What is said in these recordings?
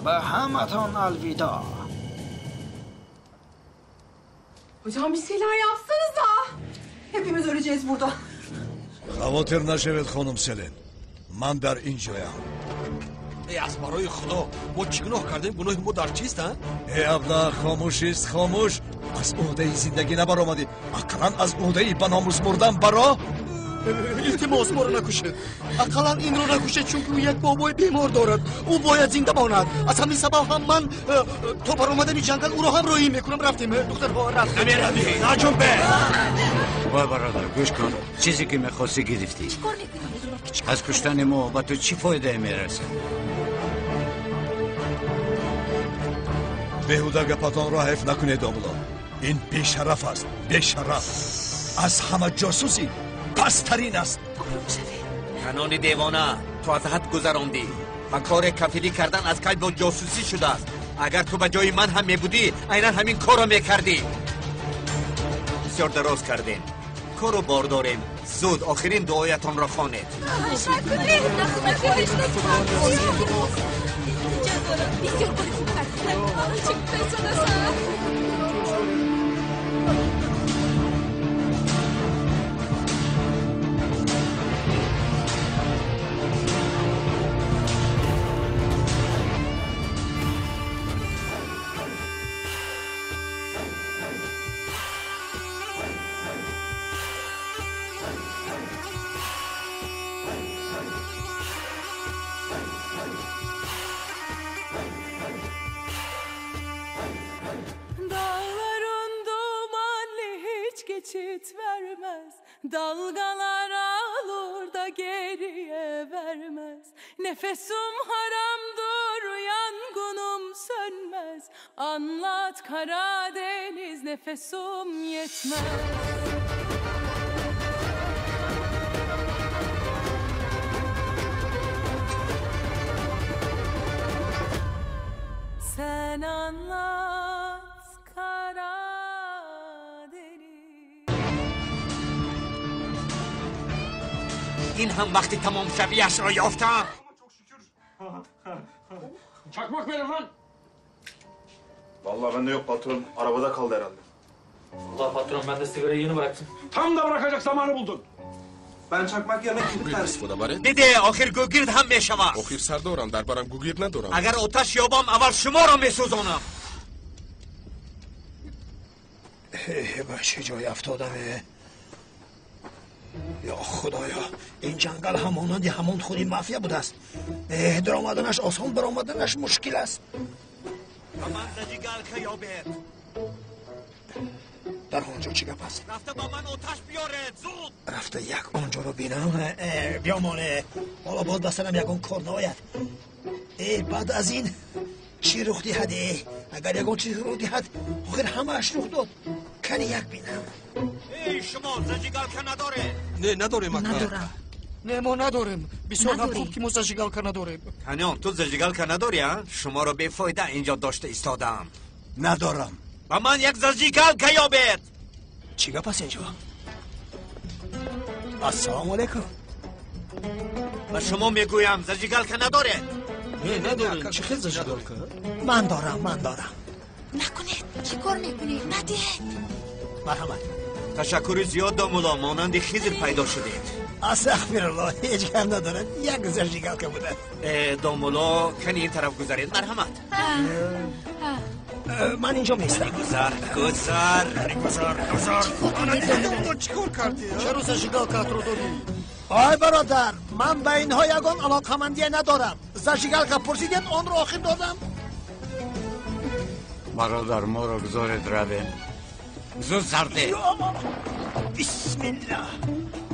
Ба ҳаматон алвидоъ. Hocam bir şeyler yapsanıza. Hepimiz öleceğiz burada. Хавотир нашавед, хонум Селин. Ман дар ин ҷоям. Эй, аз барои Худо, мо чӣ гуноҳ кардем? Гуноҳи мо дар чист, а? Э, абла, хомӯшист, хомӯш. Аз уҳдаи зиндагӣ набаромадӣ. Ақаллан аз уҳдаи ба номус мурдан баро. Илтимос, моро накушед. Ақаллан инро накушед, чунки ӯ як бобои бемор дорад. Ӯ бояд зинда монад. Аз ҳамин сабаб ҳам ман то баромадани ҷангал ӯро ҳамроҳӣ мекунам. Рафтем, духтарҳо, рафтем. Намеравӣ, наҷунбе. Вой, бародар, гӯш кун. Чизе ки мехостӣ, гирифтӣ. Чӣ кор мекунӣ? Аз куштани мо ба ту чӣ фоидае мерасад? Беҳуда гапатонро ҳайф накунед, домуло. Ин бешараф аст, бешараф. Аз ҳама ҷосуси пасттарин аст. Ором шавед. Канони девона, ту аз ҳад гузарондӣ ва кори кафилӣ кардан аз кай бо ҷосусӣ шудааст? Агар ту ба ҷои ман ҳам мебудӣ, айнан ҳамин корро мекардӣ. Бисёр дароз кардем, кору бор дорем. Зуд охирин дуоятонро хонед. Накунед, накунед. Илтиҷо дорам. Бисёр кори хуб кардед. Чӣ гуфтаистодасан? Dağların dumanlı hiç geçit vermez. Dalgalar alır da geriye vermez. Nefesim haramdır, yangınım sönmez. Anlat Karadeniz, nefesim yetmez. Sen anlat Karadeniz. Ин ҳам вақти тамомшавиашро ёфтам. Çakmak verin lan. Vallahi bende yok patron. Arabada kaldı herhalde. Vallahi patron, ben de sigarayı yeni bıraktım. Tam da bırakacak zamanı buldun. Ben çakmak yerine kibrit tercih Диде, охир гугирд ҳам мешавад. Охир сардорам, дар барам гугирд надорам. Агар оташ ёбам, аввал шуморо месӯзонам. Ба чӣ ҷой афтодаме? Ё Худоё, ин ҷангал ҳамонанди ҳамон худи мафия будааст. Э, даромаданаш осон, баромаданаш мушкил аст. Ба ман зажигалка ёбед. Дар он ҷо чӣ гап аст? Рафта ба ман оташ биёред, зуд. Рафта як он ҷоро бинам. Э, биёмоне, ҳоло боз ба сарам ягон кор наояд. Э, баъд аз ин чӣ рух диҳад? Э, агар ягон чиз рух диҳад, охир ҳамааш рух дод. Кани як бинам. Эй, шумо зажигалка надоред? Не, надорем, ака. Надорам. Не, мо надорем. Бисёр ҳам Надорем. хуб, ки мо зажигалка надорем. Канён, ту зажигалка надорӣ, а? Шуморо бефоида инҷо дошта истодаам. Надорам. Ба ман як зажигалка ёбед. Чӣ гап аст инҷо? Ассалому алайкум. Ба шумо мегӯям, зажигалка надоред? Не, надорем. Чӣ хел зажигалка? Ман дорам, ман дорам. Накунед. Чӣ кор мекунед? Надиҳед. Марҳамат. Ташаккури зиёд, домуло, монанди Хизр пайдо шудед. Астағфирулло, ҳеҷ гап надорад, як зажигалка будааст. Э, домуло, кани ин тараф гузаред, марҳамат. Ман инҷо меистам. Гузар, гузар. Гузар, гузар. Чӣ кор кардӣ? Чаро зажигалкаатро додӣ? Ой, бародар, ман ба инҳо ягон алоқамандие надорам. Зажигалка пурсидед, онро охир додам. Бародар, моро гузоред равем. Зуд сарде. Бисмиллаҳ.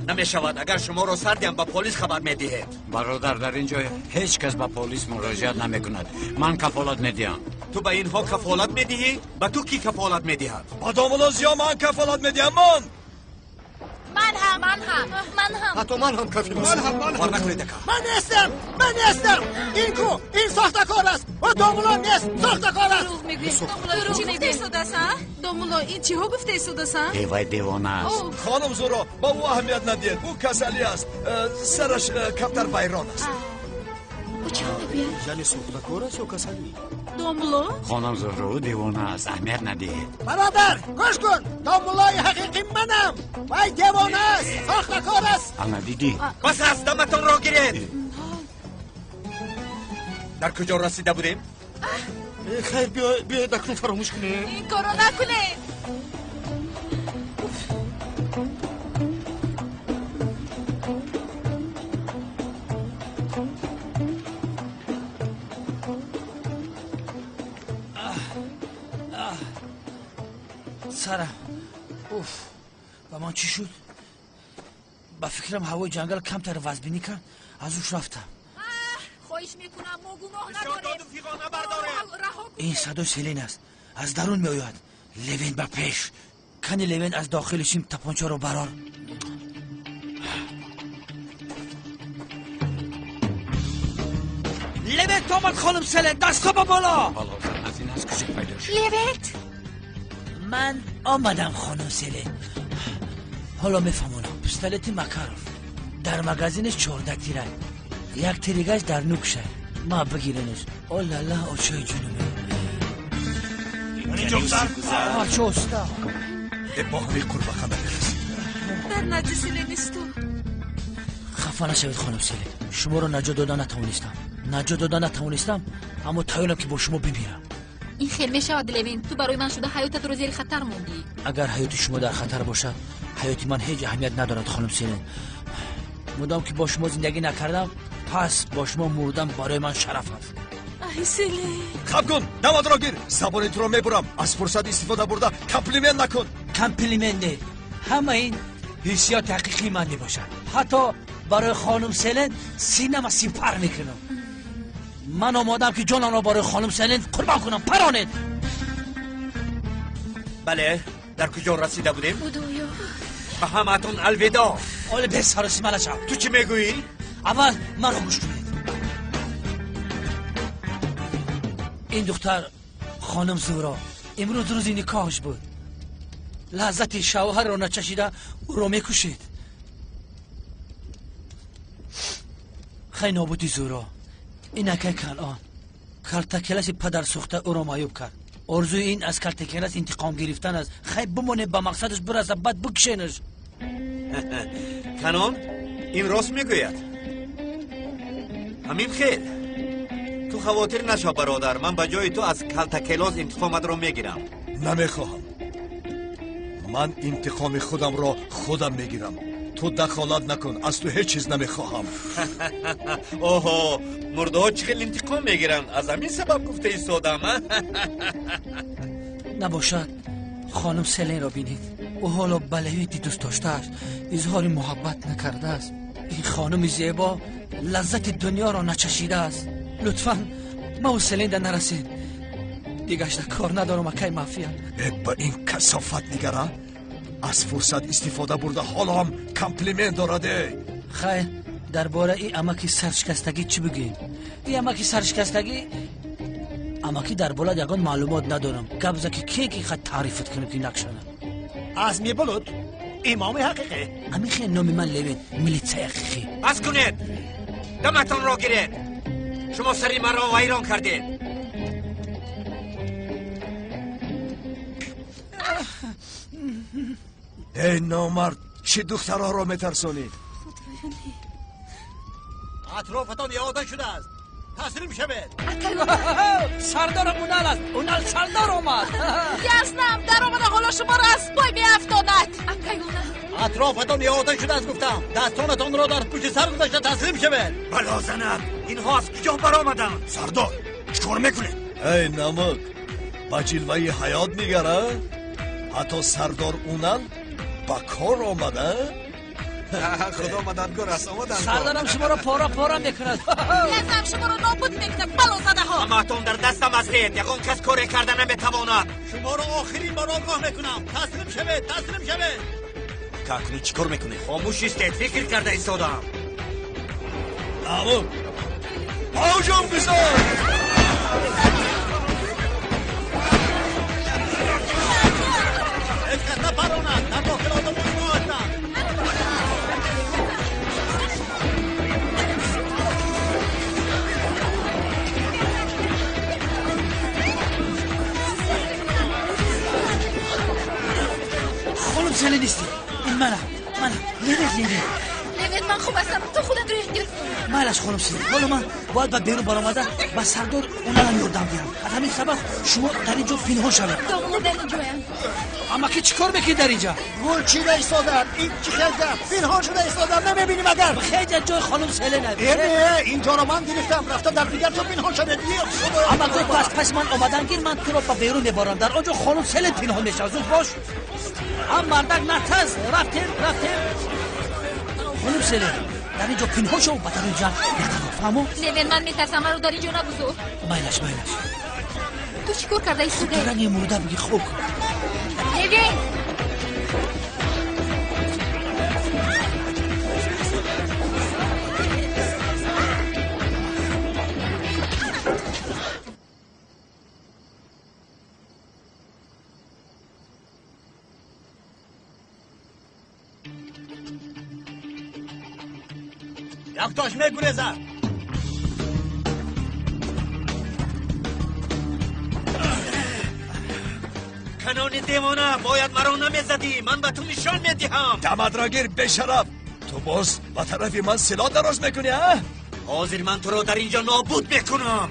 Намешавад, агар шуморо сардиам, ба полис хабар медиҳед. Бародар, дар ин ҷо ҳеҷ кас ба полис муроҷиат намекунад. Ман кафолат медиҳам. Ту ба инҳо кафолат медиҳӣ? Ба ту кӣ кафолат медиҳад? Ба домуло Зиё ман кафолат медиҳам, ман. Ман ҳам, ман ҳам, ман ҳам. Ҳатто ман ҳам кафил ҳастам. Кор накунед, ака. Ман нестам, ман нестам. Ин ку, ин сохтакор аст. Ва домуло нест, сохтакор аст. Дурӯғ мегӯед. Дурӯғ гуфта истодасан? Домуло, ин чиҳо гуфта истодасан? Э, вай девона аст. Хонум Зуро, ба ӯ аҳамият надиҳед. Ӯ касалӣ аст. Сараш камтар вайрон аст. Ӯ чӣ мегӯяд? Яъне сохтакор аст ё касалӣ? Домулло? Хонум Зуҳро, ӯ девона аст, аҳамият надиҳед. Бародар, гӯш кун, домуллои ҳақиқӣ манам. Вай девона аст, сохтакор аст. Ана дидӣ? Бас аст, даматонро гиред. Дар куҷо расида будем? Хайр, биёед акнун фаромӯш кунем. Ин корро накунед. Сарам, уф, ба ман чӣ шуд? Ба фикрам ҳавои ҷангал камтар вазбинӣ кард, аз ҳуш рафтам. Хоҳиш мекунам, мо гуноҳ надорем. Ин садои Селин аст, аз дарун меояд. Левин ба пеш. Кани Левин аз дохили шим тапончаро барор. Левент омад, хонум Селин, дастҳо ба боло. Балозан, аз ин аз куҷо пайдо шуд? Левент! Ман омадам, хонум Селин. Ҳоло мефаҳмонам. Пистолети Макаров дар магазинаш 14 тира, як тиригаш дар нукша. Ма бигиренаш. Олала, очои ҷунуме. Чо уста? Бо ҳамин қурбақа намерасӣ. Дар назди Селин исто. Хафа нашавед, хонум Селин. Шуморо наҷот дода натавонистам. Наҷот дода натавонистам, аммо тайёрам ки бо шумо бимирам. Ин хел мешавад, Левин. Ту барои ман шуда ҳаётатро зери хатар мондӣ. Агар ҳаёти шумо дар хатар бошад, ҳаёти ман ҳеҷ аҳамият надорад, хонум Селин. Мудом ки бо шумо зиндагӣ накардам, пас бо шумо мурдан барои ман шараф аст. Ай, Селин! Хаб кун, даматро гир, забони туро мебурам. Аз фурсат истифода бурда комплимент накун. Комплимент не, ҳама ин ҳиссиёти ҳақиқии ман мебошад. Ҳатто барои хонум Селин синама сипар мекунам. Ман омодам ки ҷонамро барои хонум Селин қурбон кунам. Паронед. Бале, дар куҷо расида будем? Худоё, ба ҳамаатон алвидоъ. Оле, бесаросима нашав. Ту чӣ мегӯӣ? Аввал маро гӯш кунед. Ин духтар хонум Зуҳро имрӯз рӯзи никоҳаш буд. Лаззати шавҳарро начашида ӯро мекушед. Хай нобуди Зуҳро. Ин акай Канъон калтакеласи падарсӯхта ӯро маъюб кард. Орзуи ин аз калтакелас интиқом гирифтан аст. Хай бимонед, ба мақсадаш бираса, баъд бикушенаш. Канъон ин рост мегӯяд. Ҳамин хел. Ту хавотир нашав, бародар. Ман ба ҷои ту аз калтакелос интиқоматро мегирам. Намехоҳам. Ман интиқоми худамро худам мегирам. Ту дахолат накун, аз ту ҳеҷ чиз намехоҳам. Оҳо, мурдаҳо чӣ хел интиқом мегиранд? Аз ҳамин сабаб гуфта истодам. Набошад, хонум Селинро бинед. Ӯ ҳоло ба Левинти дӯст доштааст, изҳори муҳаббат накардааст. Ин хонуми зебо лаззати дунёро начашидааст. Лутфан маву Селинда нарасед. Дигашта кор надорам, акай мафия. Ба ин касофат нигара. Аз фурсат истифода бурда ҳоло ҳам комплимент дорад. Хайр, дар бораи амаки саршикастагӣ чӣ бигӯем? Ин амаки саршикастагӣ, амаки дар болад ягон маълумот надорам. Гап за ки ке ки хат таърифат кунем ки накшана. Аз мебулуд имоми ҳақиқӣ. Ҳамин хел номи ман Левин, милитсияи ҳақиқӣ. Бас кунед, даматонро гиред. Шумо сари маро вайрон кардед. Эй номард, чӣ духтароро метарсонӣ? Атрофатон иода шудааст. Таслим шавед. Сардорам Унал аст. Унал сардор омад. Яснам, даромада ҳоло шуморо аз пой меафтонад. Атрофатон иода шудааст, гуфтам. Дастонатонро дар пушти сар гузошта таслим шавед. Бало занад, инҳо аз куҷо баромаданд? Сардор, чӣ кор мекунед? Эй намак, ба ҷилваи ҳаёт нигара. Ҳатто сардор Унал ба кор омада. Худо мададгор аст, омаданд. Сардарам шуморо пора пора мекунад. Лазам шуморо нобуд мекунад, балозадаҳо. Ҳамаатон дар дастам ҳастед. Ягон кас коре карда наметавонад. Шуморо охирин бор огоҳ мекунам. Таслим шавед, таслим шавед. Акнун чӣ кор мекунед? Хомӯш истед, фикр карда истодам. Намук, ҳуҷум бизор. Ҳеҷ кас напаронад, дар дохил одамони мо ҳастанд. Мана, мана, Левет, Левет. Левет, ман хуб ҳастам. Ту худатро эҳтиёт кун. Майлаш, хонум Селин. Ҳоло ман бояд ба берун баромада ба сардор Уналам ёрдам диҳам. Аз ҳамин сабаб шумо дар ин ҷо пинҳон шавед. Домулло дар ин ҷоям. Амаки чӣ кор мекунӣ дар инҷа? Гул чида истодам. Ин чӣ хел гап? Пинҳон шуда истодам, намебинӣ магар? Хеле ҷои хонум Селин. Э, не, ин ҷоро ман гирифтам. Рафта дар дигар ҷо пинҳон шавед. Амак, зуд пас пас ман омадан гир, ман туро ба берун мебарам. Дар он ҷо хонум Селин пинҳон мешавад. Зуд бош. Ам мардак натарс. Рафтем, рафтем. Хонум Селин, дар ин ҷо пинҳон шав, ба дарун ҷанг натаро. Фаҳмо? Левен, ман метарсам, маро дар ин ҷо нагузор. Майлаш, майлаш. Ту чӣ кор карда истодаӣ? Ранги мурда бигир, хоб кун. Левен! Яктош мегурезад. Канони девона, бояд маро намезадӣ. Ман ба ту нишон медиҳам. Дамадро гир, бешараф. Ту боз ба тарафи ман силоҳ дароз мекунӣ, а? Ҳозир ман туро дар инҷо нобуд мекунам.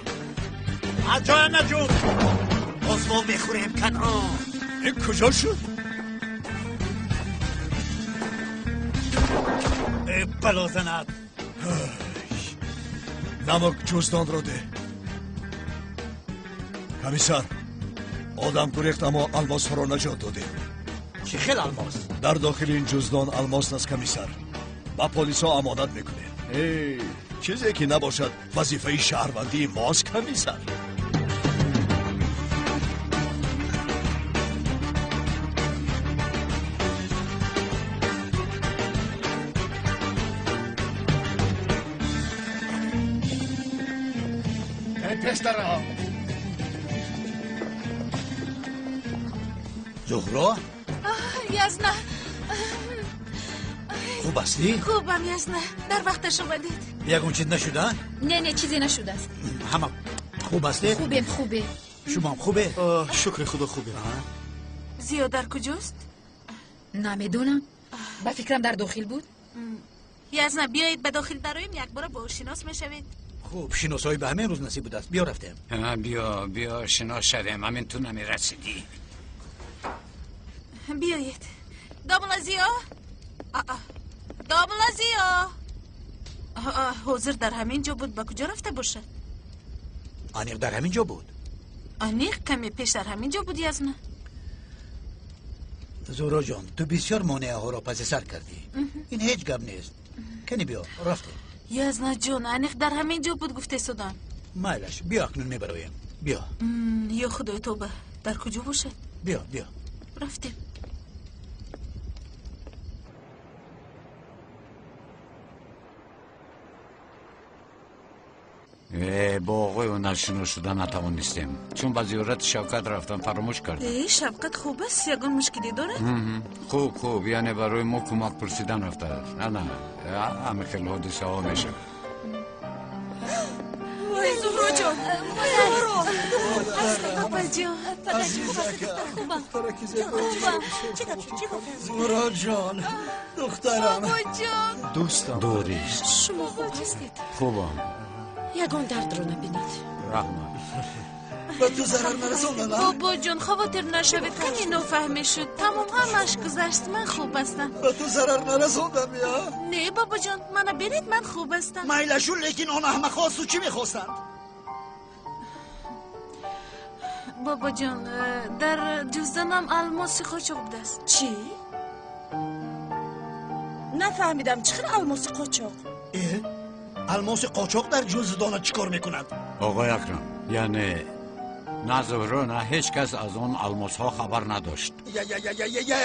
Аз ҷоям наҷӯб. Боз мо мехӯрем, канон. Ин куҷо шуд? Бало занад. Намак ҷуздонро деҳ. Комиссар, одам гурехт, аммо алмосҳоро наҷот додем. Чӣ хел алмос? Дар дохили ин ҷуздон алмос аст, комиссар. Ба полисҳо амонат мекунем. Эй, чизе ки набошад вазифаи шаҳрвандии мост, комиссар. Зуҳро? Язна. Хуб ҳастӣ? Хубам, Язна. Дар вақташ омадед. Ягон чиз нашуда? Не, не, чизе нашудааст. Ҳама хуб ҳастед? Хубем, хубем. Шумоам хубе? Шукри худо, хубем. Зиё дар куҷост? Намедонам. Ба фикрам дар дохил буд. Язна, биёед ба дохил дароем, якбора бо ӯ шинос мешавед. Хуб, шиносоӣ ба ҳамин рӯз насиб будааст. Биё рафтем. Биё, биё шинос шавем. Ҳамин ту намерасидӣ. Биёед. Домла Зиё? Домла Зиё? Ҳозир дар ҳамин ҷо буд, ба куҷо рафта бошад? Аниқ дар ҳамин ҷо буд. Аниқ каме пеш дар ҳамин ҷо буд, Язна. Зуҳро ҷон, ту бисёр монеаҳоро паси сар кардӣ. Ин ҳеҷ гап нест. Кани биё, рафтем. Язна ҷон, аниқ дар ҳамин ҷо буд, гуфтесудам. Майлаш, биё акнун мебароем. Биё. Ё худои тоба, дар куҷо бошад? Биё, биё. Рафтем. Бо оғои ҳунар шинос шуда натавонистем, чун ба зиёрати Шавкат рафтам, фаромӯш кардам. Э, Шавкат хуб аст? Ягон мушкилӣ дорад? Хуб, хуб, яъне барои мо кӯмак пурсидан рафтааст. Ана, ҳамин хел ҳодисаҳо мешавад. Вой, Зуҳроҷон! Зуҳро! Апаҷон! Хубам. Зуҳроҷон, духтарам. Бобоҷон! Дӯстам. Дурист. Шумо хуб ҳастед? Хубам. Ягон дардро набинед. Раҳмат. Ба ту зарар нарасондам? Бобоҷон, хавотир нашавед, каме нофаҳмӣ шуд. Тамом, ҳамаш гузашт, ман хуб ҳастам. Ба ту зарар нарасондам, я? Не, бобоҷон, мана бинед, ман хуб ҳастам. Майлашу, лекин он аҳмақҳо аз ту чӣ мехостанд? Бобоҷон, дар ҷуздонам алмоси қочоқ будааст. Чӣ? Нафаҳмидам, чӣ хел алмоси қочоқ? Э? Алмоси қочоқ дар ҷуздона чӣ кор мекунад? Оғои Акрам, яъне на Зуҳро, на ҳеҷ кас аз он алмосҳо хабар надошт.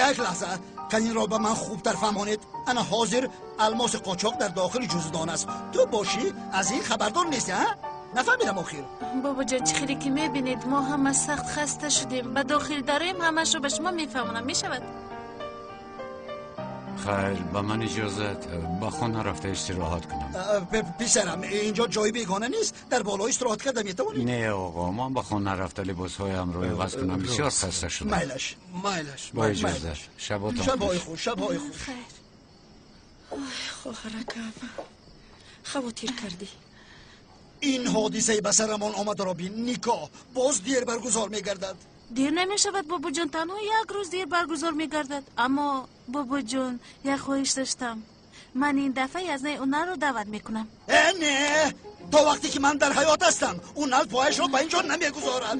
Як лаҳза, канинро ба ман хубтар фаҳмонед. Ана ҳозир алмоси қочоқ дар дохили ҷуздон аст. Ту бошӣ аз ин хабардор нестӣ, а? Нафаҳмидам охир. Бобоҷон, чӣ хеле ки мебинед, мо ҳама сахт хаста шудем. Ба дохил дароем, ҳамашро ба шумо мефаҳмонам. Мешавад? Хайр, ба ман иҷозат, ба хона рафта истироҳат кунам. Писарам, инҷо ҷои бегона нест, дар боло истироҳат карда метавонӣ. Не оғо, ман ба хона рафта либосҳоямро иваз кунам, бисёр хаста шудам. Майлаш, майлаш. Бо иҷозат, шаботон шабҳои хуш, шабҳои хуш. Хайр. Хоҳаракам, хавотир кардӣ. Ин ҳодисаи ба сарамон омадаро бин, никоҳ боз дер баргузор мегардад. Дер намешавад, бобоҷон, танҳо як рӯз дер баргузор мегардад. Аммо бобоҷон, як хоҳиш доштам. Ман ин дафъа язнаи Унарро даъват мекунам. Э, не, то вақте ки ман дар ҳаёт ҳастам, Унал пояшро ба ин ҷо намегузорад.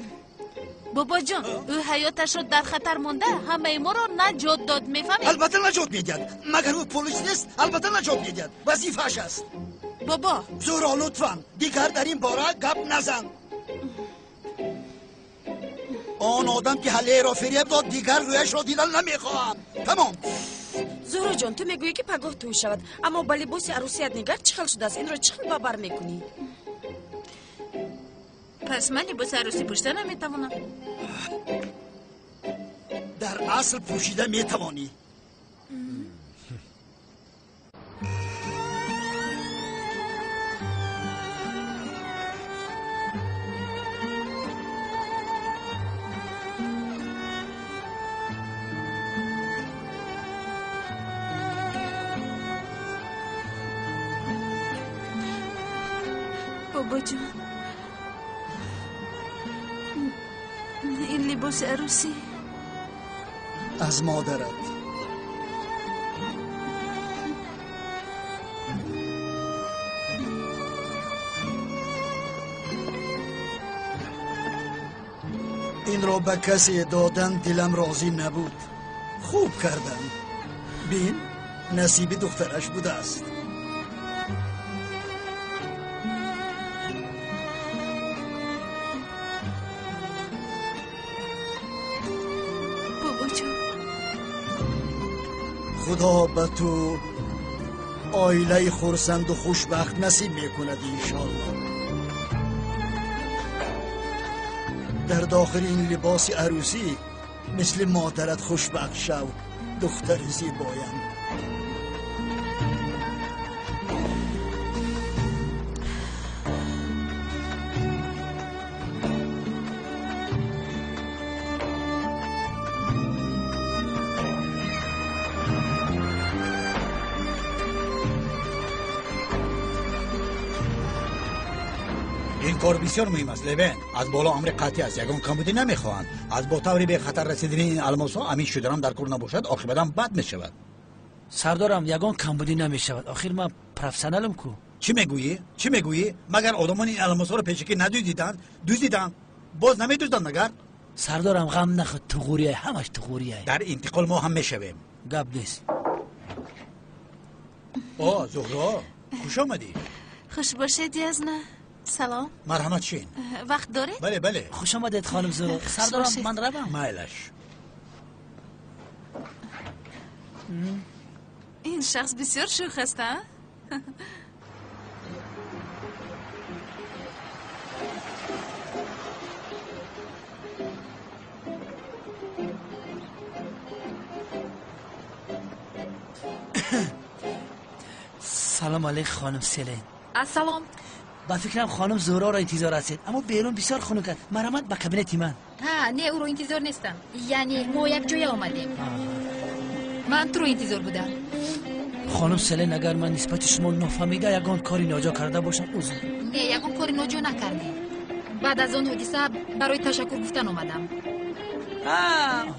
Бобоҷон, ӯ ҳаёташро дар хатар монда, ҳамаи моро наҷот дод, мефаҳмед? Албатта наҷот медиҳад. Магар ӯ полис нест? Албатта наҷот медиҳад. Вазифааш аст. Бобо. Зуро, лутфан, дигар дар ин бора гап назан. Он одам ки ҳалеро фиреб дод, дигар рӯяшро дидан намехоҳам. Тамом. Зуҳроҷон, ту мегӯӣ ки пагоҳ тӯй шавад, аммо ба либоси арӯсият нигар чӣ хел шудааст? Инро чӣ хел ба бар мекунӣ? Пас ман либоси арӯсӣ пӯшида наметавонам. Дар асл пӯшида метавонӣ. Бобоҷон, ин либоси арӯсӣ аз модарат. Инро ба касе додан дилам розӣ набуд. Хуб кардам. Бин, насиби духтараш будааст. Худо ба ту оилаи хурсанду хушбахт насиб мекунад, иншоалло. Дар дохили ин либоси арӯсӣ мисли модарат хушбахт шав, духтари зебоям. Кор бисёр муҳим аст, Левен. Аз боло амри қатъӣ аст, ягон камбудӣ намехоҳанд. Аз бо таври бехатар расидани ин алмосҳо амин шуданам дар кор набошад, оқибатам бад мешавад. Сардорам, ягон камбудӣ намешавад. Охир ман профессионалам ку. Чӣ мегӯӣ? Чӣ мегӯӣ? Магар одамон ин алмосҳоро пешакӣ надуздиданд? Дуздиданд. Боз намедузданд магар? Сардорам, ғам нахӯр, туғурия, ҳамаш туғурия. Дар интиқол мо ҳам мешавем. Гап нест. О, Зуҳро, хуш омадӣ. Хуш бошед, язна. Салом. Марҳамат, шин. Вақт доред? Бале, бале. Хуш омадед, хоним Зуҳро. Сардорам, ман равам. Майлаш. Ин шахс бисёр шӯх аст, а? Салом алейк, хоним Селен. Ассалом. Ба фикрам хоним Зуҳроро интизор ҳастед, аммо берун бисёр хунук аст. Марҳамат ба кабинети ман. Ҳа, не, ӯро интизор нестам. Яъне мо якҷоя омадем. Ман туро интизор будам. Хоним Селен, агар ман нисбати шумо нофаҳмида ягон кори ноҷо карда бошам, узр. Не, ягон кори ноҷо накардӣ. Баъд аз он ҳодиса барои ташаккур гуфтан омадам.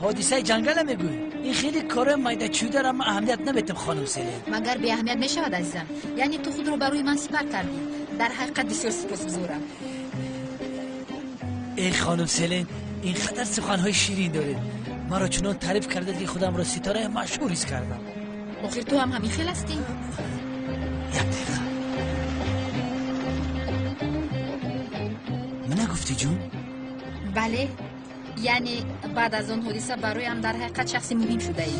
Ҳодисаи ҷангала мегӯӣ? Ин хеле кори майдачӯдара ман аҳамият наметам, хоним Селен. Магар беаҳамият мешавад, азизам? Яъне ту худро барои ман сипар кардӣ. Дар ҳақиқат бисёр сипосгузорам. Эй хоним Селен, ин қадар суханҳои ширин доред. Маро чунон таъриф кардед, ки худамро ситораи машҳур ҳис кардам. Охир ту ҳам ҳамин хел ҳастӣ? Як дақиқа. Мана гуфтӣ, ҷун? Бале, яъне баъд аз он ҳодиса бароям дар ҳақиқат шахси муҳим шудаӣ.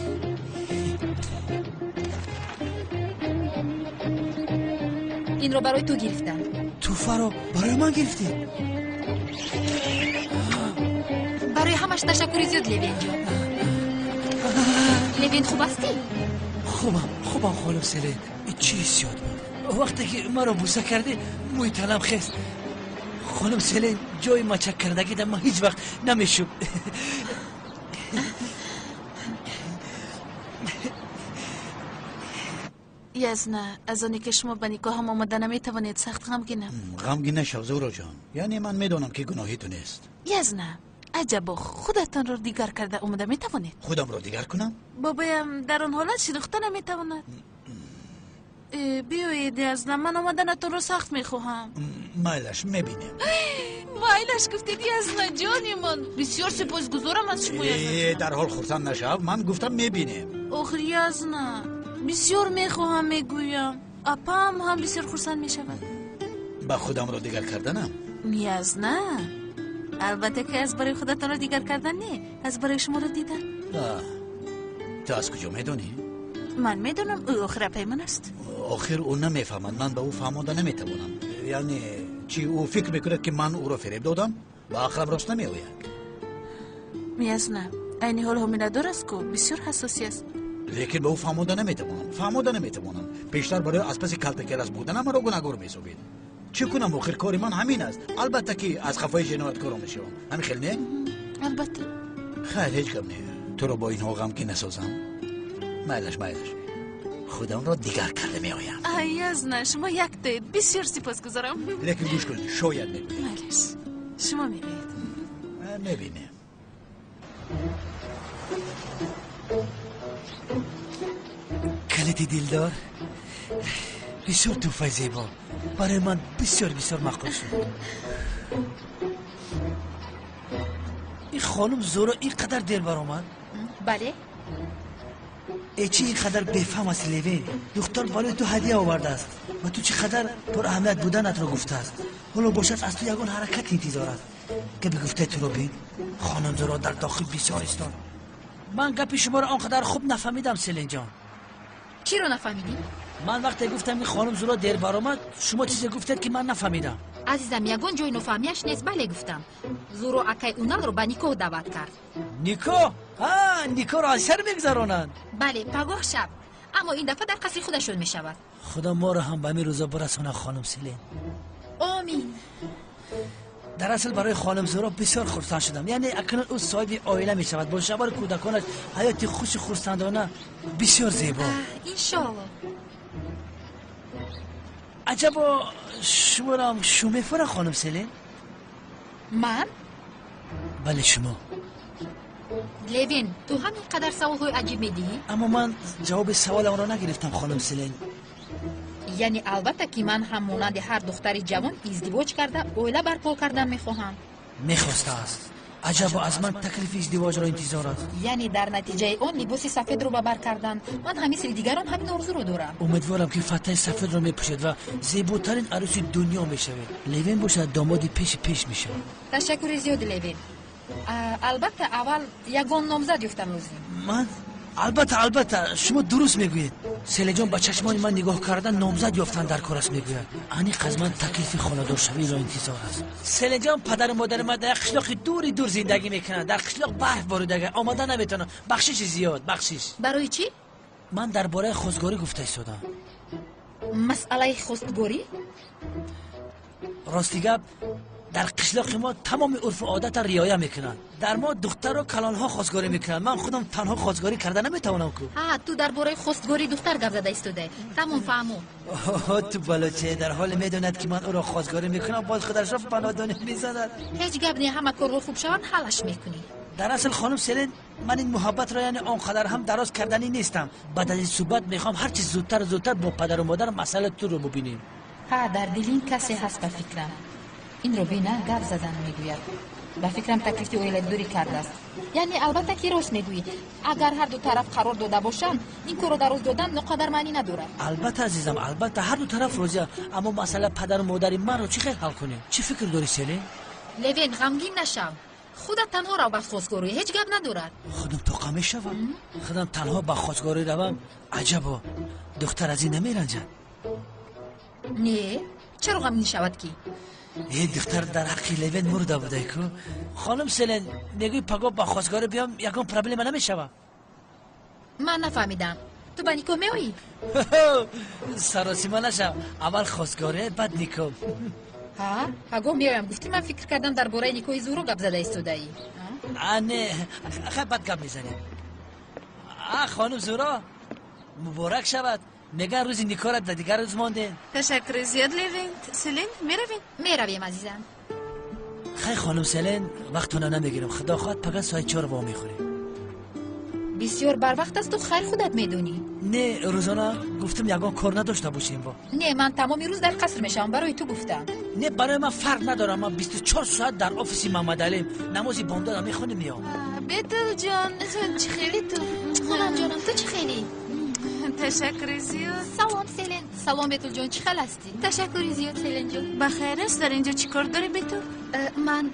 Инро барои ту гирифтам. Тӯҳфаро барои ман гирифтӣ? Барои ҳамаш ташаккури зиёд, Левенҷон. Левен, хуб ҳастӣ? Хубам, хубам хонум Селин. Чӣ ҳиссиёт буд? Вақте ки маро буса кардӣ, мӯи танам хест. Хонум Селин, ҷои мачак кардагида ман ҳеҷ вақт намешуд. Язна, аз оне ки шумо ба никоҳам омода наметавонед, сахт ғамгинам. Ғамгин нашав, Зуроҷон. Яъне ман медонам ки гуноҳи ту нест. Язна, аҷабо, худатонро дигар карда омода метавонед? Худамро дигар кунам? Бобоям дар он ҳолат шинохта наметавонад. Биёед, Язна, ман омаданатонро сахт мехоҳам. Майлаш, мебинем. Майлаш гуфтед, Язна ҷони ман. Бисёр сипосгузорам аз шумо, Язна. Дар ҳол хурсанд нашав, ман гуфтам мебинем. Охир, Язна, бисёр мехоҳам, мегӯям. Апам ҳам бисёр хурсанд мешавад. Ба худамро дигар карданам? Язна, албатта ки аз барои худатонро дигар кардан не, аз барои шуморо дидан. Ту аз куҷо медонӣ? Ман медонам, ӯ охир апаи ман аст. Охир ӯ намефаҳмад, ман ба ӯ фаҳмонда наметавонам. Яъне чӣ, ӯ фикр мекунад ки ман ӯро фиреб додам? Ба ақлам рост намеояд. Язна, айни ҳол ҳомиладор аст ку, бисёр ҳассосӣ аст. Лекин ба ӯ фаҳмонда наметавонам, фаҳмонда наметавонам. Пештар барои аз паси калтакерас буданам маро гунаҳгор меҳисобид. Чӣ кунам, охир кори ман ҳамин аст. Албатта ки аз қафои ҷинояткоро мешавам. Ҳамин хел не? Албатта. Хайр, ҳеҷ гап не. Туро бо инҳо ғамгин насозам. Майлаш, майлаш. Худамро дигар карда меоям. Ай, Язна, шумо яктаед. Бисёр сипосгузорам. Лекин гӯш кун, шояд мегӯям. Майлаш, шумо мегӯед. Мебинем. Калити дилдор, бисёр тӯҳфаи зебо. Барои ман бисёр бисёр маъқул шуд. Ин хонум Зуро ин қадар дер баромад? Бале. Э, чӣ ин қадар бефаҳм ҳасти, Левин? Духтар барои ту ҳадия овардааст ва ту чӣ қадар пураҳамият буданатро гуфтааст. Ҳоло бошад аз ту ягон ҳаракат интизор аст. Гапи гуфтаи туро бин, хонум Зуро дар дохил бисёр истод. Ман гапи шуморо он қадар хуб нафаҳмидам, Селинҷон. Чиро нафаҳмидӣ? Ман вақте гуфтам ки хонум Зуро дер баромад, шумо чизе гуфтед ки ман нафаҳмидам. Азизам, ягон ҷои нофаҳмияш нест. Бале гуфтам. Зуро акай Уналро ба никоҳ даъват кард. Никоҳ? Ҳа, никоҳро аз сар мегузаронанд. Бале, пагоҳ шаб. Аммо ин дафъа дар қасри худашон мешавад. Худо моро ҳам ба ҳамин рӯза бирасонад, хонум Селин. Омин. Дар асл барои хонум Зуро бисёр хурсанд шудам. Яъне акнун ӯ соҳиби оила мешавад, бо шавҳару кӯдаконаш ҳаёти хушу хурсандона бисёр зебо. Иншоалло. Аҷабо, шуморо шу мефурад, хонум Селин? Ман? Бале, шумо. Левин, ту ҳам ин қадар саволҳои аҷиб медиҳӣ? Аммо ман ҷавоби саволамро нагирифтам, хонум Селин. Яъне албатта ки ман ҳам монанди ҳар духтари ҷавон издивоҷ карда оила барпо кардан мехоҳам. Мехостааст. Аҷабо, аз ман таклифи издивоҷро интизор аст. Яъне дар натиҷаи он либоси сафедро ба бар кардан. Ман ҳам мисли дигарон ҳамин орзуро дорам. Умедворам ки фатаи сафедро мепӯшед ва зеботарин арӯси дунё мешавед. Левин бошад домоди пеши пеш мешавад. Ташаккури зиёд, Левин. Албатта аввал ягон номзад ёфтан лозим. Ман? Албатта, албатта, шумо дуруст мегӯед. Селинҷон ба чашмони ман нигоҳ карда номзад ёфтан дар кор аст мегӯяд. Аниқ аз ман таклифи хонадоршавиро интизор аст. Селинҷон, падару модари ман дар як қишлоқи дури дур зиндагӣ мекунанд. Дар қишлоқ барф боридага, омада наметавонам. Бахшиши зиёд, бахшиш. Барои чӣ? Ман дар бораи хостгорӣ гуфта истодам. Масъалаи хостгорӣ? Рости гап, дар қишлоқи мо тамоми урфу одатро риоя мекунанд. Дар мо духтару калонҳо хостгорӣ мекунанд. Ман худам танҳо хостгорӣ карда наметавонам ку. Ҳа, ту дар бораи хостгории духтар гап зада истодаӣ. Тамом, фаҳму. Ту балоче, дар ҳоле медонад ки ман ӯро хостгорӣ мекунам, боз худашро ба нодонӣ мезанад. Ҳеҷ гап не, ҳама корҳо хуб шаванд, ҳаллаш мекунӣ. Дар асл хонум Селин, ман ин муҳаббатро яъне он қадар ҳам дароз карданӣ нестам. Баъд аз ин суҳбат мехоҳам ҳарчи зудтару зудтар бо падару модар масъалаи туро бубинем. Ҳа, дар дили ин касе ҳаст ба фикрам. Инро бина гап задан мегӯяд. Ба фикрам таклифи оиладорӣ кардааст. Яъне албатта ки рост мегӯӣ. Агар ҳар ду тараф қарор дода бошанд, ин корро дароз додан ноқадар маънӣ надорад. Албатта азизам, албатта ҳар ду тараф розианд. Аммо масъала падару модари манро чӣ хел ҳал кунем? Чӣ фикр дорӣ, Селин? Левин, ғамгин нашав. Худат танҳо рав ба хостгорӣ, ҳеҷ гап надорад. Худам тоқа мешавам. Худам танҳо ба хостгорӣ равам. Аҷабо, духтар аз ин намеранҷад. Не, чаро ғамгин шавад ки? Э, духтар дар ҳаққи Левин мурда будай ку. Хонум Селин, мегӯй пагоҳ ба хостгорӣ биём, ягон проблема намешавад? Ман нафаҳмидам. Ту ба никоҳ меоӣ? Саросима нашав, аввал хостгорӣ, баъд никоҳ. Ҳа, пагоҳ меоям гуфтӣ, ман фикр кардам дар бораи никоҳи Зуҳро гап зада истодаӣ. А не, хай баъд гап мезанем. А хонум Зуҳро, муборак шавад. Меган рӯзи никоҳра дар дигар рӯз мондем. Ташаккури зиёд, Левент. Селин, меравем? Меравем, азизам. Хай хонум Селин, вақтона намегирам. Худо хоҳад пага соати 4 во мехӯрем. Бисёр барвақт аст, ту хайр худат медонӣ. Не, рӯзона гуфтам ягон кор надошта бошем во. Не, ман тамоми рӯз дар қаср мешавам, барои ту гуфтам. Не, барои ман фарқ надорам, ман 24 соат дар офиси Мамадалим намози бомдодам мехонем меом. Бетулҷон, чӣ хели ту? Хонам ҷонам, ту чӣ хели? Ташаккури зиёд. Салом, Селин. Салом, Бетулҷон, чӣ хел ҳастӣ? Ташаккури зиёд, Селинҷон. Ба хайр аст, дар инҷо чӣ кор дорӣ, Бетул? Ман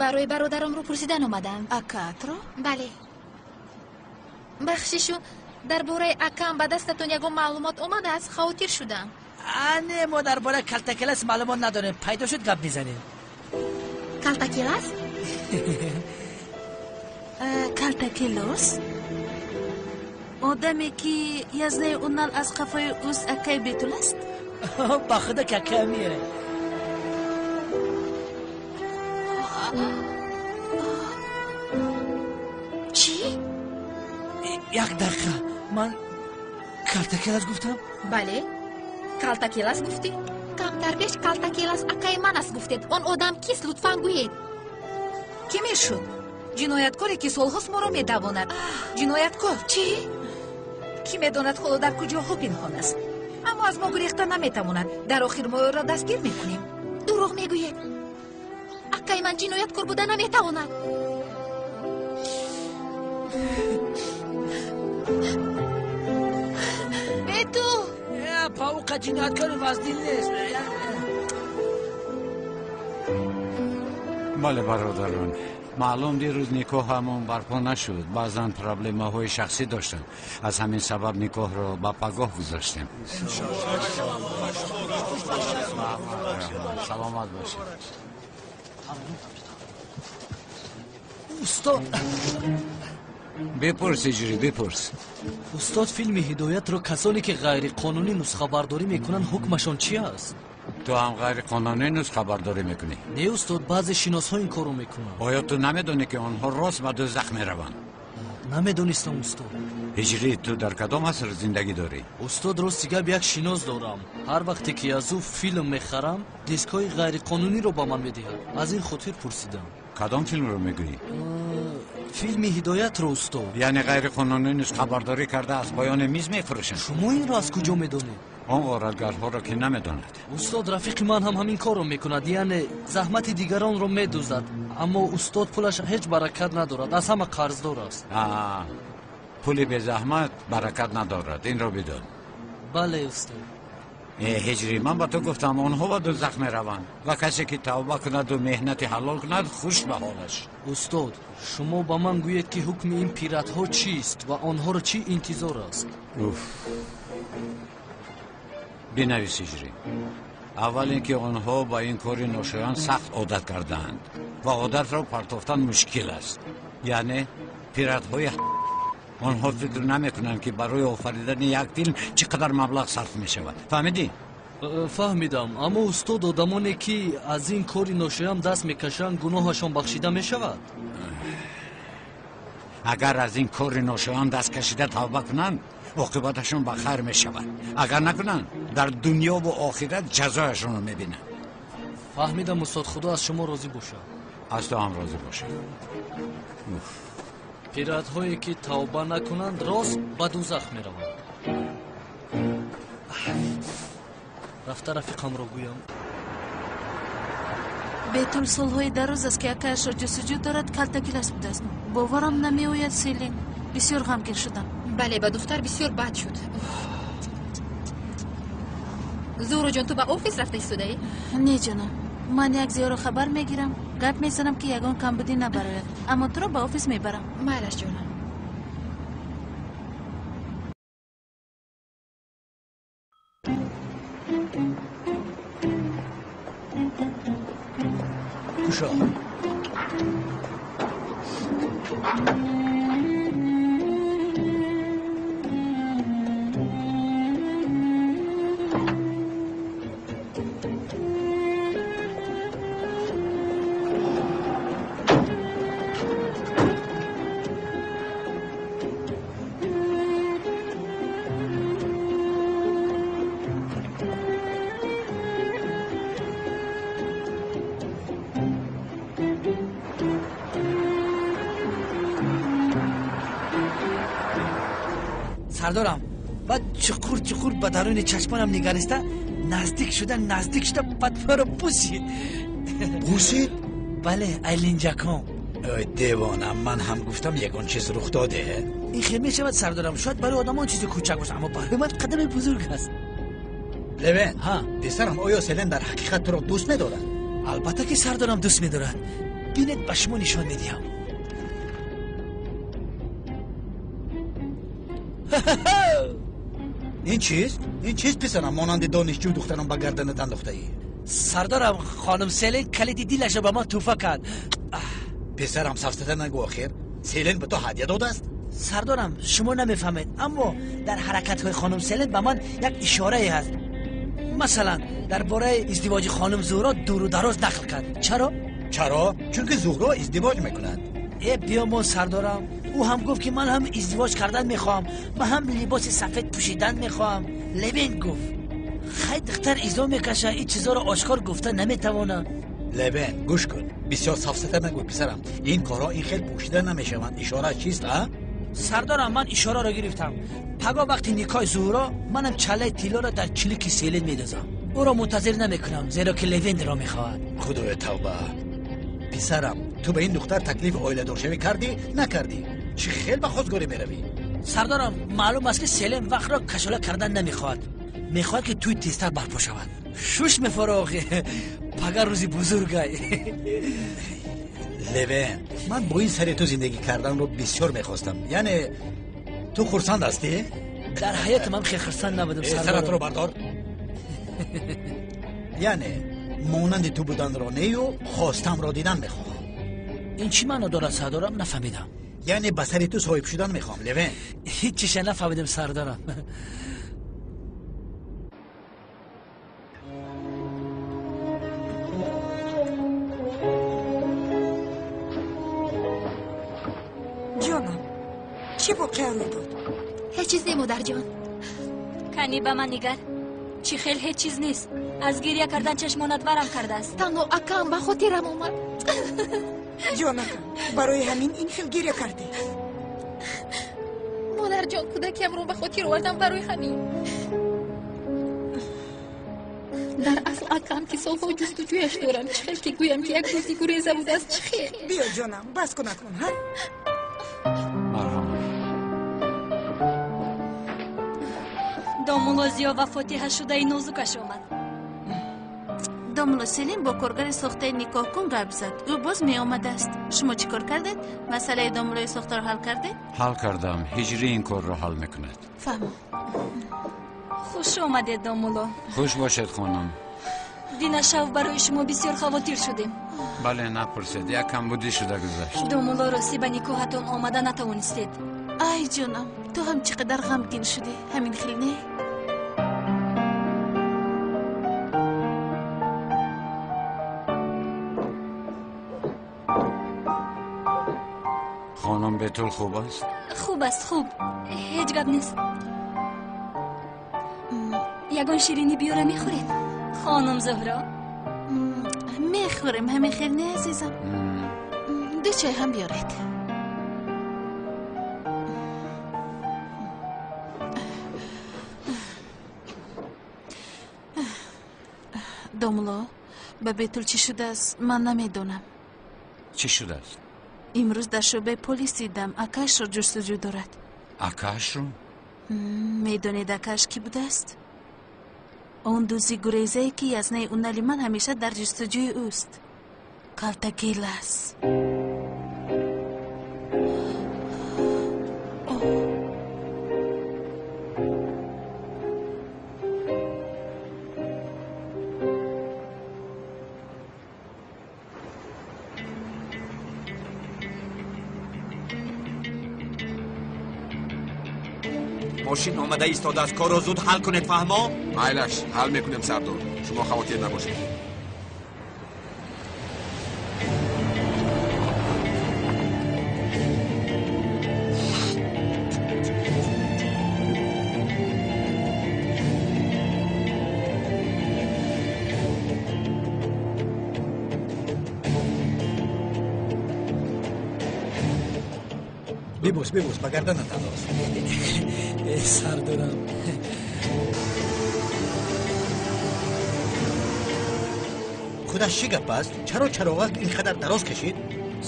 барои бародарамро пурсидан омадам. Акаатро? Бале. Бахшишу, дар бораи акам ба дастатон ягон маълумот омадааст, хавотир шудам. А не, мо дар бораи Калтакелас маълумот надорем, пайдо шуд гап мезанем. Калтакелас? Калтакелос? Одаме ки язнаи Унал аз қафои ӯст, акаи Бетул аст? Ба худо ки акаамие. Чӣ? Як дақиқа, ман Калтакелас гуфтам? Бале, Калтакелас гуфтӣ. Камтар пеш Калтакелас акаи ман аст гуфтед. Он одам кист, лутфан гӯед. Кӣ мешуд? Ҷинояткоре ки солҳост моро медавонад. Ҷинояткор. Чӣ? Кӣ медонад ҳоло дар куҷоҳо пинҳон аст? Аммо аз мо гурехта наметавонад. Дар охир мо ӯро дастгир мекунем. Дурӯғ мегӯед. Акаи ман ҷинояткор буда наметавонад. Бетул! Пауқа ҷинояткори вазнин нест. Бале, бародарон, маълум дирӯз никоҳамон барпо нашуд. Баъзан проблемаҳои шахсӣ доштам. Аз ҳамин сабаб никоҳро ба пагоҳ гузоштем. Саломат бошед. Устод, бипурс, иҷрӣ, бипурс. Устод, филми Ҳидоятро касоне ки ғайриқонунӣ нусхабардорӣ мекунанд, ҳукмашон чи аст? Ту ҳам ғайриқонунӣ нусхабардорӣ мекунӣ? Не, устод, баъзе шиносҳо ин корро мекунанд. Оё ту намедонӣ ки онҳо рост ба дӯзах мераванд? Намедонистам, устод. Ҳиҷрӣ, ту дар кадом аср зиндагӣ дорӣ? Устод, рости гап, як шинос дорам. Ҳар вақте ки аз ӯ филм мехарам, дискҳои ғайриқонуниро ба ман медиҳад. Аз ин хотир пурсидам. Кадом филмро мегӯӣ? Филми Ҳидоятро, устод. Яъне ғайриқонунӣ нусхабардорӣ карда аз поёни миз мефурӯшанд? Шумо инро аз куҷо медонед? Он ғоратгарҳоро ки намедонад. Устод, рафиқи ман ҳам ҳамин корро мекунад, яъне заҳмати дигаронро медуздад. Аммо устод, пулаш ҳеҷ баракат надорад, аз ҳама қарздор аст. Пули безаҳмат баракат надорад, инро бидон. Бале, устод. Ҳиҷрӣ, ман ба ту гуфтам, онҳо ба дӯзах мераванд ва касе ки тавба кунаду меҳнати ҳалол кунад, хуш ба ҳолаш. Устод, шумо ба ман гӯед ки ҳукми ин пиратҳо чист ва онҳоро чӣ интизор аст? Уф, бинавис, ҳиҷрӣ. Аввал ин ки онҳо ба ин кори ношоён сахт одат кардаанд ва одатро партофтан мушкил аст. Яъне пиратҳои онҳо фикр намекунанд ки барои офаридани як филм чӣ қадар маблағ сарф мешавад. Фаҳмидӣ? Фаҳмидам, аммо устод, одамоне ки аз ин кори ношоям даст мекашанд, гуноҳашон бахшида мешавад? Агар аз ин кори ношоям даст кашида тавба кунанд, оқибаташон ба хайр мешавад. Агар накунанд, дар дунёву охират ҷазояшонро мебинанд. Фаҳмидам, устод, худо аз шумо розӣ бошад. Аз ту ҳам розӣ бошад. Пиратҳое ки тавба накунанд, рост ба дӯзах мераванд. Рафта рафиқамро гӯям. Бетул солҳои дароз аст ки акаашро ҷустуҷӯ дорад, Калтакелас будааст. Боварам намеояд, Селин. Бисёр ғамгин шудам. Бале, ба духтар бисёр бад шуд. Зуҳроҷон, ту ба офис рафта истодаӣ? Не, ҷонам, ман як зиёро хабар мегирам, гап мезанам ки ягон камбудӣ набарояд, аммо туро ба офис мебарам. Майлаш, ҷонам. Кушо. Сардорам, баъд чуқур чуқур ба даруни чашмонам нигариста наздик шуда наздик шуда баъд маро бусид. Бусид? Бале, айлинҷакон. Ой девона, ман ҳам гуфтам ягон чиз рух доде. Ин хел мешавад сардорам, шояд барои одамон чизи кӯчак бошад, аммо барои ман қадами бузург аст. Левен, писарам, оё Селен дар ҳақиқат туро дӯст медорад? Албатта ки сардорам дӯст медорад. Бинед, ба шумо нишон медиҳам. Ин чист? Ин чист писарам, монанди донишҷӯ духтарам ба гарданат андохтаӣ? Сардорам, хонум Селен калиди дилашро ба ман тӯҳфа кард. Писарам, сафсата нагӯ охир. Селен ба ту ҳадя додааст? Сардорам, шумо намефаҳмед, аммо дар ҳаракатҳои хонум Селен ба ман як ишорае ҳаст. Масалан, дар бораи издивоҷи хонум Зуҳро дуру дароз нақл кард. Чаро? Чаро? Чунки Зуҳро издивоҷ мекунад. Э, биёмон сардорам, ӯ ҳам гуфт ки ман ҳам издивоҷ кардан мехоҳам, ман ҳам либоси сафед пӯшидан мехоҳам. Левен гуфт: хай, духтар изо мекаша, ин чизоро ошкор гуфта наметавонам. Левен, гӯш кун, бисёр сафсата нагӯ писарам. Ин корҳо ин хел пӯшида намешаванд. Ишора чист, а? Сардорам, ман ишораро гирифтам. Пагоҳ вақти никоҳи Зуҳро манам чаллаи тиллоро дар чилики Селен медозам. Ӯро мунтазир намекунам, зеро ки Левенро мехоҳад. Худоё тавба. Писарам, ту ба ин духтар таклифи оиладоршавӣ кардӣ, накардӣ? Чӣ хел ба хостгорӣ меравӣ? Сардорам, маълум аст ки Селен вақтро кашола кардан намехоҳад. Мехоҳад ки тӯй тезтар барпо шавад. Шуш мефароғи, пага рӯзи бузургай. Левен, ман бо ин сари ту зиндагӣ карданро бисёр мехостам. Яъне ту хурсанд ҳастӣ? Дар ҳаётам ҳам хел хурсанд набудам, сардорам. Саратро бардор. Яъне монанди ту буданро нею хостамро дидан мехоҳам. Ин чӣ маъно дорад, сардорам? Нафаҳмидам. Яъне ба сари ту соҳиб шудан мехоҳам, Левен. Ҳеҷ чиша нафаҳмидам, сардорам. Ҷонам, чӣ воқеа рӯй дод? Ҳеҷ чиз не, модарҷон. Канӣ ба ман нигар, чӣ хел ҳеҷ чиз нест. Аз гиря кардан чашмонат варам кардааст. Танҳо акам ба хотирам омад. Ҷонакам, барои ҳамин ин хел гиря кардӣ? Модарҷон, кӯдакиамро ба хотир овардам барои ҳамин. Дар асл акам ки солҳо ҷустуҷӯяш дорам, чӣ хел ки гӯям ки як рӯзи гуреза будааст, чӣ хел? Биё ҷонам, бас кун акнун, ҳа? Марҳамат. Домулло Зиё ва фотиҳа шудаи нозукаш омад. Домулло Селим бо коргари сохтаи никоҳкун гап зад. Ӯ боз меомадааст. Шумо чӣ кор кардед? Масъалаи домуллои сохтаро ҳал кардед? Ҳал кардам. Ҳиҷрӣ ин корро ҳал мекунад. Фаҳмам. Хуш омадед, домулло. Хуш бошед, хонум. Дина шав барои шумо бисёр хавотир шудем. Бале, напурсед, як камбудӣ шуда гузашт. Домулло, ростӣ ба никоҳатон омада натавонистед. Ай ҷонам, ту ҳам чӣ қадар ғамгин шудӣ, ҳамин хел не? Хонум Бетул хуб аст? Хуб аст, хуб. Ҳеҷ гап нест. Ягон ширинӣ биёра мехӯред? Хонум Зуҳро? Мехӯрем, ҳамин хел не, азизам? Ду чой ҳам биёред. Домулло, ба Бетул чӣ шудааст, ман намедонам. Чӣ шудааст? Имрӯз дар шӯъбаи полис дидам, акаашро ҷустуҷӯ дорад. Акаашро? Медонед акааш кӣ будааст? Он дузи гурезае ки язнаи унали ман ҳамеша дар ҷустуҷӯи ӯст. Калтагелас. Мошин омада истодааст, корро зуд ҳал кунед, фаҳмо? Майлаш, ҳал мекунем, сардор. Шумо хавотир набошед. Бибӯс, бибӯс, ба гарданат андоз. Сардорам. Худаш чӣ гап аст? Чаро чароғак ин қадар дароз кашид?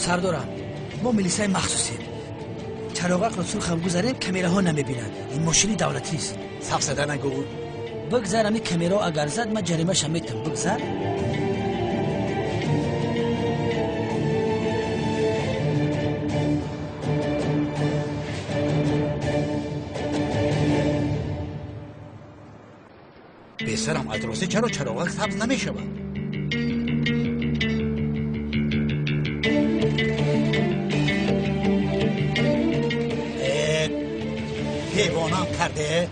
Сардорам, мо милисаи махсусем. Чароғакро сурхам гузарем, камераҳо намебинанд. Ин мошини давлатист. Сафсада нагӯ. Бигзар, ами камерао агар зад, ман ҷаримаша метам. Бигзар. Писарам, аз ростӣ чаро чароғак сабз намешавад? Девонам карде?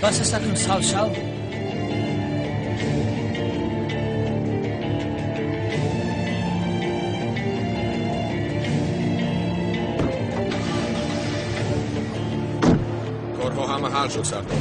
Бас аст акнун сал шав. Корҳо ҳама ҳал шуд, сардор.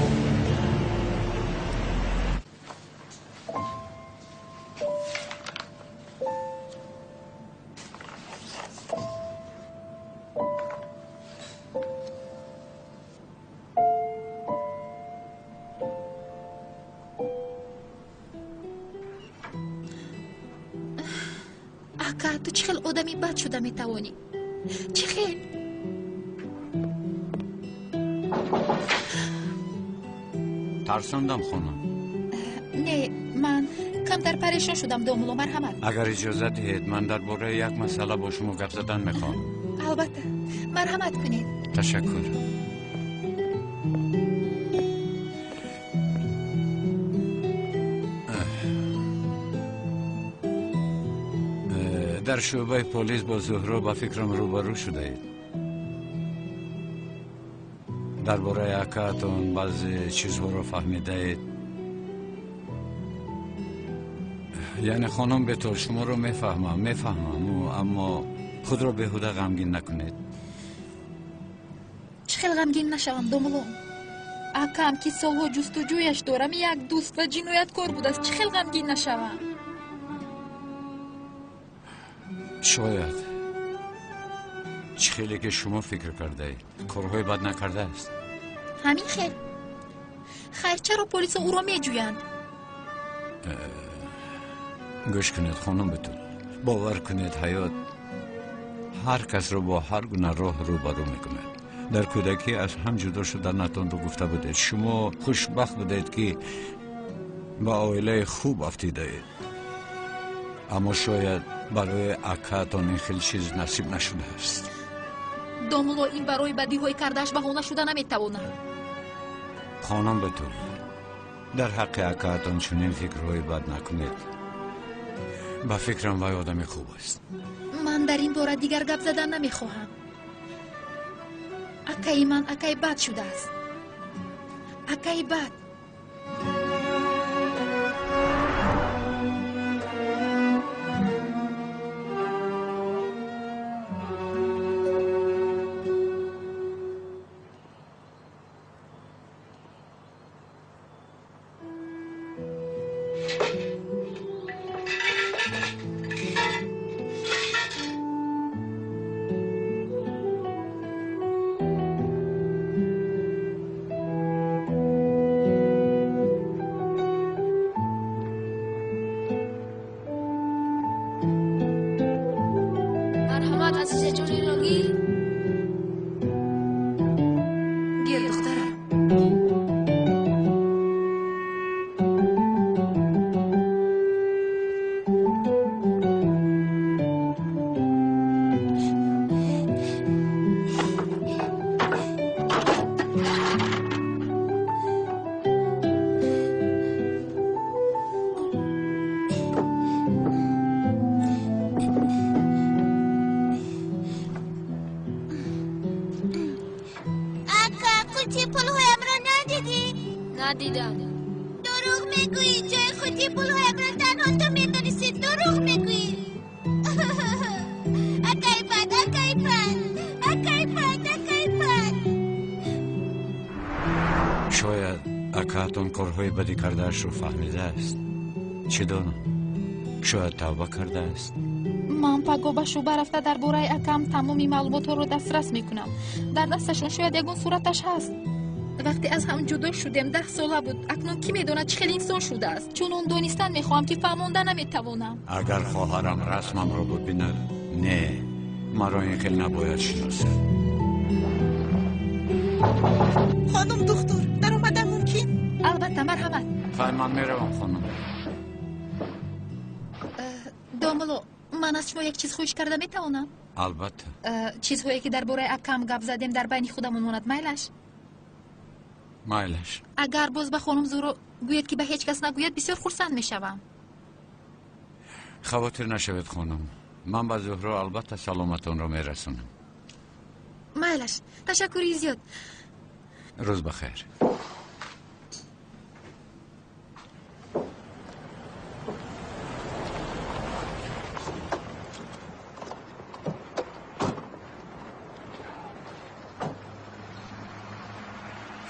Ака, ту чӣ хел одами бад шуда метавонӣ? Чӣ хел? Тарсондам, хонум? Не, ман камтар парешон шудам, домулло, марҳамат. Агар иҷозат диҳед, ман дар бораи як масъала бо шумо гап задан мехоҳам. Албатта, марҳамат кунед. Ташаккур. Дар шӯъбаи полис бо Зуҳро ба фикрам рӯбарӯ шудаед. Дар бораи акаатон баъзе чизҳоро фаҳмидаед. Яъне хонум Бетол, шуморо мефаҳмам, мефаҳмам, аммо худро беҳуда ғамгин накунед. Чӣ хел ғамгин нашавам, домулло? Акам, ки солҳо ҷустуҷӯяш дорам, як дӯст ва ҷинояткор будааст. Чӣ хел ғамгин нашавам? Шояд чӣ хеле ки шумо фикр кардаед, корҳои бад накардааст. Ҳамин хел. Хайр, чаро полисо ӯро меҷӯянд? Гӯш кунед, хонум Бетул, бовар кунед, ҳаёт ҳар касро бо ҳар гуна роҳ рӯбарӯ мекунад. Дар кӯдакӣ аз ҳам ҷудо шуданатонро гуфта будед. Шумо хушбахт будед, ки ба оилаи хуб афтидаед, аммо шояд барои акаатон ин хел чиз насиб нашудааст. Домулло, ин барои бадиҳои кардааш баҳона шуда наметавонад. Хонум Бетул, дар ҳаққи акаатон чунин фикрҳои бад накунед. Ба фикрам, вай одами хуб аст. Ман дар ин бора дигар гап задан намехоҳам. Акаи ман акаи бад шудааст. Акаи бад. Надидам. Дурӯғ мегӯӣ, ҷои худи пулҳоямро танҳо ту медонистӣ. Дурӯғ мегӯӣ. Акай бад, акай бад, акай бад, акай бад. Шояд акаатон корҳои бадӣ кардаашро фаҳмидааст. Чӣ донам, шояд тавба кардааст. Ман пагоҳ ба шӯъба рафта дар бораи акам тамоми маълумотҳоро дастрас мекунам. Дар дасташон шояд ягон сураташ ҳаст. Вақте аз ҳам ҷудо шудем 10 сола буд. Акнун кӣ медонад чӣ хел инсон шудааст? Чунон донистан мехоҳам ки фаҳмонда наметавонам. Агар хоҳарам расмамро бибинад, не, маро ин хел набояд шиносад. Хонум духтур, даромадан мумкин? Албатта, марҳамат. Хай, ман меравам, хонум. Домулло, ман аз шумо як чиз хоҳиш карда метавонам? Албатта. Чизҳое ки дар бораи акам гап задем дар байни худамон монад, майлаш? Майлаш. Агар боз ба хонум Зуро гӯяд ки ба ҳеҷ кас нагӯяд, бисёр хурсанд мешавам. Хавотир нашавед, хонум. Ман ба Зуҳро албатта саломатонро мерасонам. Майлаш, ташаккури зиёд. Рӯз бахайр.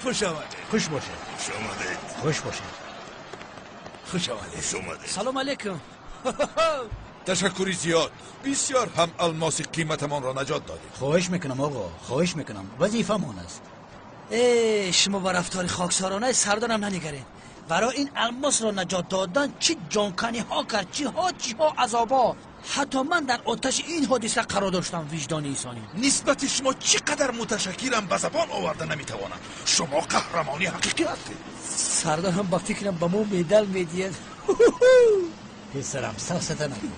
Хуш омадед. Хуш бошед. Хуш омадед. Хуш бошед. Хуш омадед. Хуш омадед. Салом алейкум. Ташаккури зиёд. Бисёр ҳам алмоси қиматамонро наҷот додед. Хоҳиш мекунам оғо, хоҳиш мекунам. Вазифамон аст. Э, шумо ба рафтори хоксоронаи сардорам нанигаред. Барои ин алмосро наҷот додан чӣ ҷонканиҳо кард, чиҳо азобҳо. Ҳатто ман дар оташи ин ҳодиса қарор доштам, виҷдони инсонӣ. Нисбати шумо чӣ қадар муташаккирам ба забон оварда наметавонам. Шумо қаҳрамони ҳақиқӣ ҳастед. Сардорам ба фикрам ба мо медал медиҳад. Писарам, сафсата накун.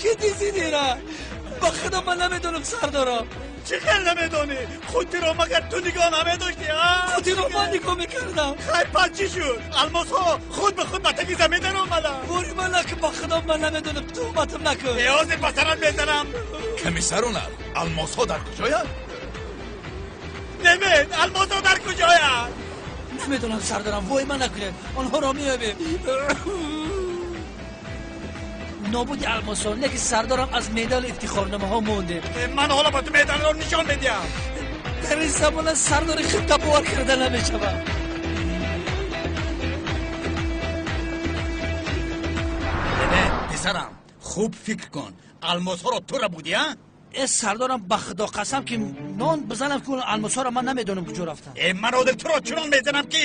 Ки дизидира? Ба худо ман намедонам, сардоро. Чӣ хел намедонӣ? Худтиро магар ту нигоҳ намедоштӣ? Худтиро ман нигоҳ мекардам. Хай, пас чӣ шуд? Алмосҳо худ ба худ ба таги замин даромаданд. Бори ман накун, ба худо ман намедонам, туҳматам накун. Э, ҳозир ба сарат мезанам. Комиссар Унал, алмосҳо дар куҷоянд? Левент, алмосҳо дар куҷоянд? Намедонам, сардорам, вой ман накунед. Онҳоро меёбем. Нобуди алмосҳо, лекин сардорам аз медалу ифтихорномаҳо монде. Ман ҳоло ба ту медалро нишон медиҳам. Дар ин замона сардори худта бовар карда намешавад. Левент, писарам, хуб фикр кун. Алмосҳоро ту рабудӣ, а? Э, сардорам, ба худо қасам ки нон бизанам ки алмосҳоро ман намедонам куҷо рафтанд. Э, ман ҳозир туро чунон мезанам ки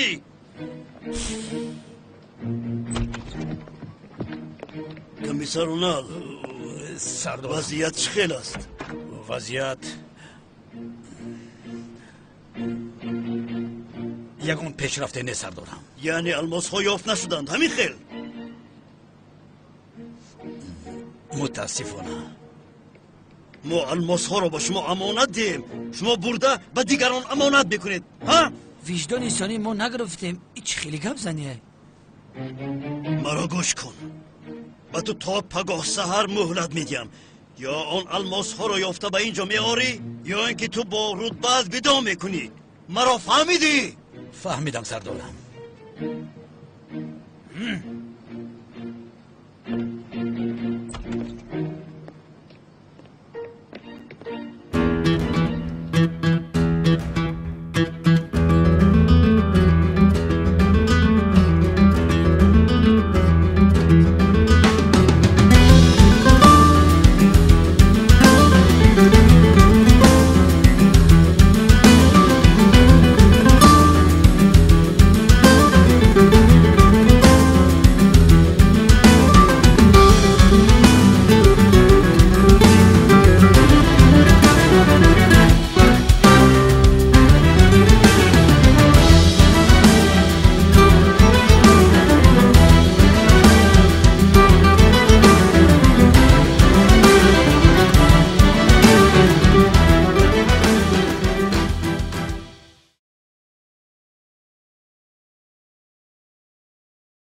Комиссар Унал, сардор, вазъият чӣ хел аст? Вазъият ягон пешрафте нест, сардорам. Яъне алмосҳо ёфт нашуданд, ҳамин хел? Мутаассифона. Мо алмосҳоро ба шумо амонат диҳем, шумо бурда ба дигарон амонат мекунед, ҳа? Виҷдони инсонӣ мо нагирифтем. Ин чӣ хеле гап зание? Маро гӯш кун. Ба ту то пагоҳ саҳар муҳлат медиҳам. Ё он алмосҳоро ёфта ба ин ҷо меорӣ, ё ин ки ту бо рутбаат видо мекунӣ. Маро фаҳмидӣ? Фаҳмидам, сардорам.